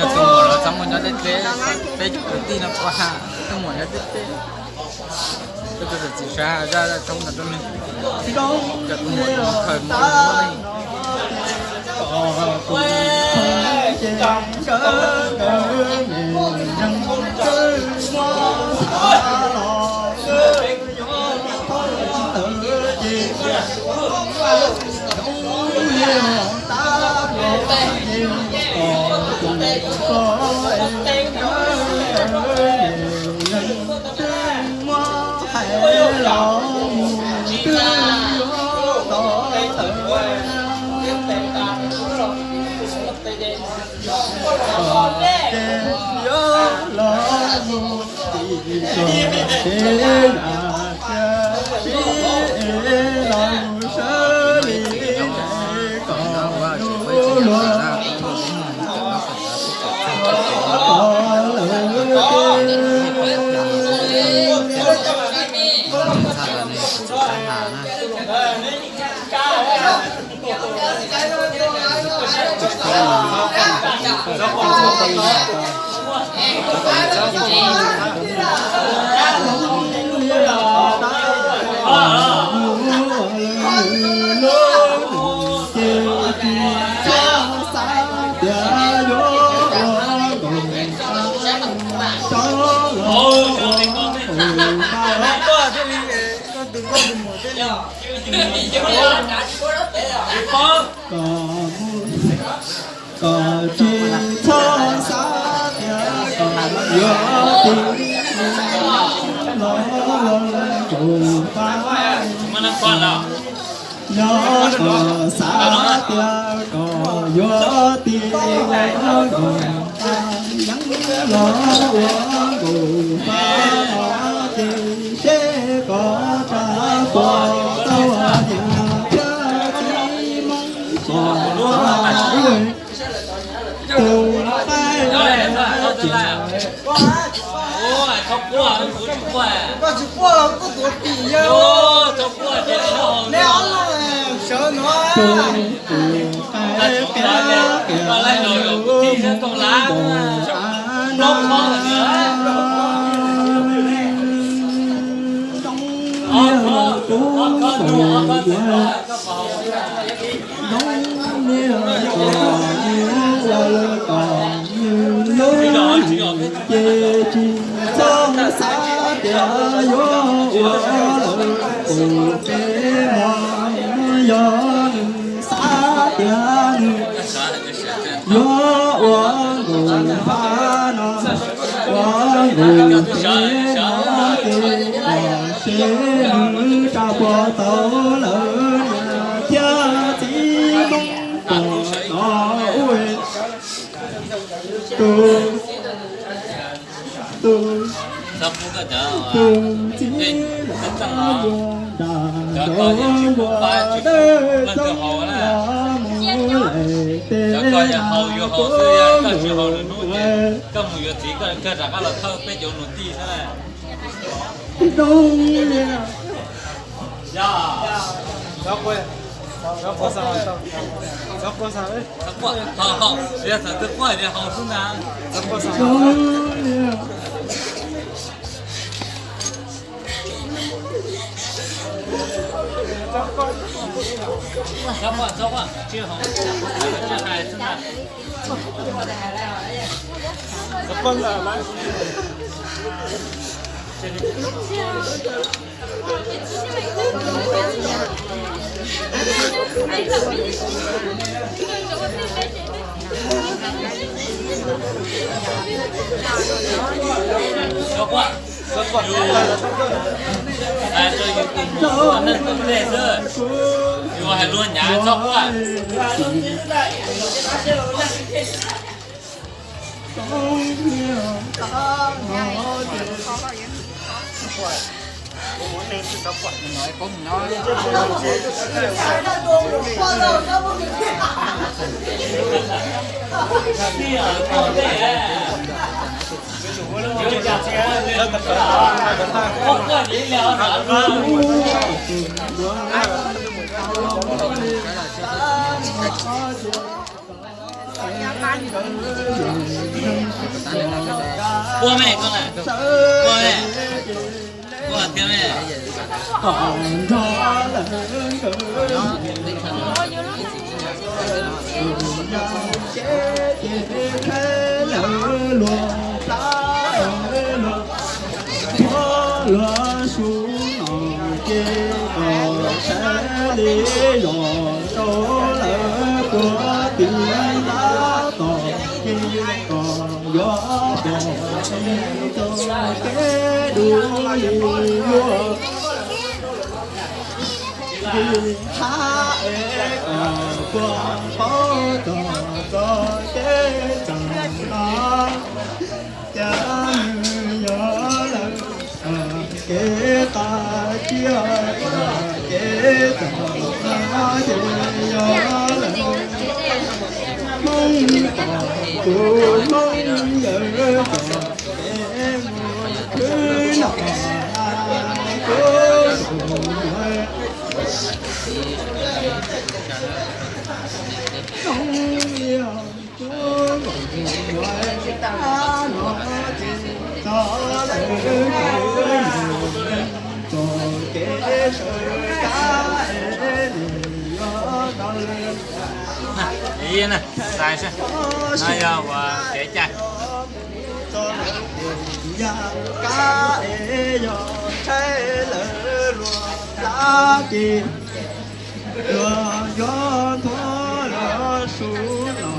Yog tus muam los txhob mus nyob deb deb, peb cov kwv tij no ua ha. Muam nyob teb teb, tus txiv sav zaj zaj tshoob ntawd rau nws, cov tus muam khaws muab nws muab nws. Kom tsis txhob xav tias kom yuav tis los los nkaus pab. Yog kom xav tias kom yuav tis los nkaus pab, yeej los ua nkaus pab no ces seb koj rov puas tau niam thiab txiv Hmoob tsis tau. Tus qaib, koj tsis quaj, koj tuav tim yawg, neb ob leeg sawv no. Tus qaib qias qias yus mus ntaus av na, nroo liaj kub ntaus yuav. Nroo liaj kom nws ua lawm kom nws lub nws ces tsis txhob xav tias yuav ua lawm tus peb mos. Yog nws xav tias nws yuav ua nkaus pab no, ua nkaus peb no ces kom seb nws rov puas tau lawv niam thiab txiv Hmoob pom no ua tus, tus, tus txiv los yuav nram nraud npua dawb roob los mus lem tes na kuv mus. Koj mus yuav txiv koj rov qab los thawj peb cov nus tij xwb na. Zoo li Hais rau yus tus muam ua neej ua teb xwb, yus hais luag nyav txhob quaj. Ua me koj na, ua me, ua thiab me. Luag su no ces kom saib li los rau lawv puag tim tab tom ces kom yuav pom tau kev dub li luag. Vim qhab es kom puag paub txog txoj kev txawm no. Cas nws yog lawm kev qab cia, kev txawm no ces yog lawm Hmoob pom tus Hmoob yawg txoj kev mus khwb no. Kuv Hmoob yog Yog ua kev cai. Luag yuav nthuav los su no,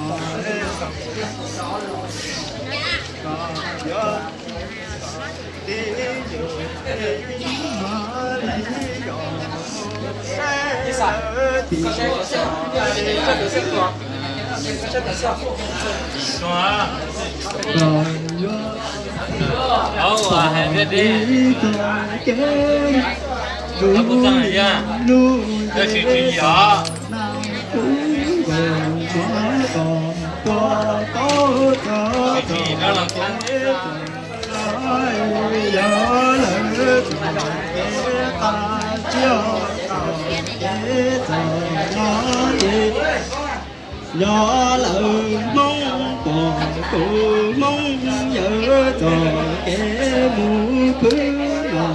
Yog lawm Hmoob pom tus Hmoob yawg txoj kev mus khwb no,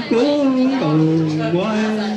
kuv nkaus muag